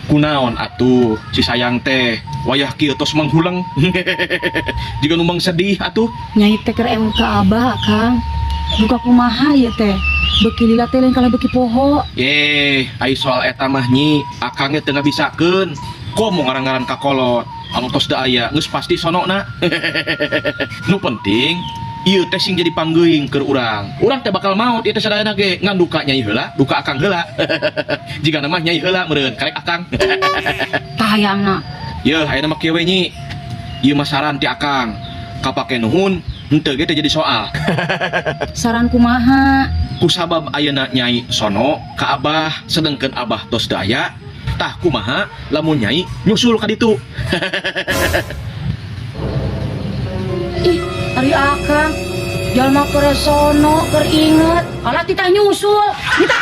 Kunaon atuh si sayang teh wayah kieu tos manghuleng. Jiga nu mang sedih atuh. Nyai teh keur emut ka Abah, Kang. Duka kumaha ieu teh? Beuki lila teh lain kalah beuki poho. Ye, ai soal eta mah, Nyi, akang ge teu ngabisakeun. Komo ngaran-ngaran kakolot anu tos da aya geus pasti sonona. Nu penting ieu teh sing jadi panggeuing keur urang. Urang teh bakal maot ieu teh sadayana ge, ngan duka Nyai heula, duka akang heula. Jigana mah Nyai heula meureun, karek akang. Tah hayangna. Yeuh, ayeuna mah kieu we, Nyi. Ieu mah saran ti akang. Kapake nuhun, henteu ge teh jadi soal. Saran kumaha? Kusabab ayeuna Nyai sono ka Abah, sedengkeun Abah tos teu aya, tah kumaha lamun Nyai nyusul ka ditu? Ih, ari akang jalma keur sono, keur inget. Alah, titah nyusul. Minta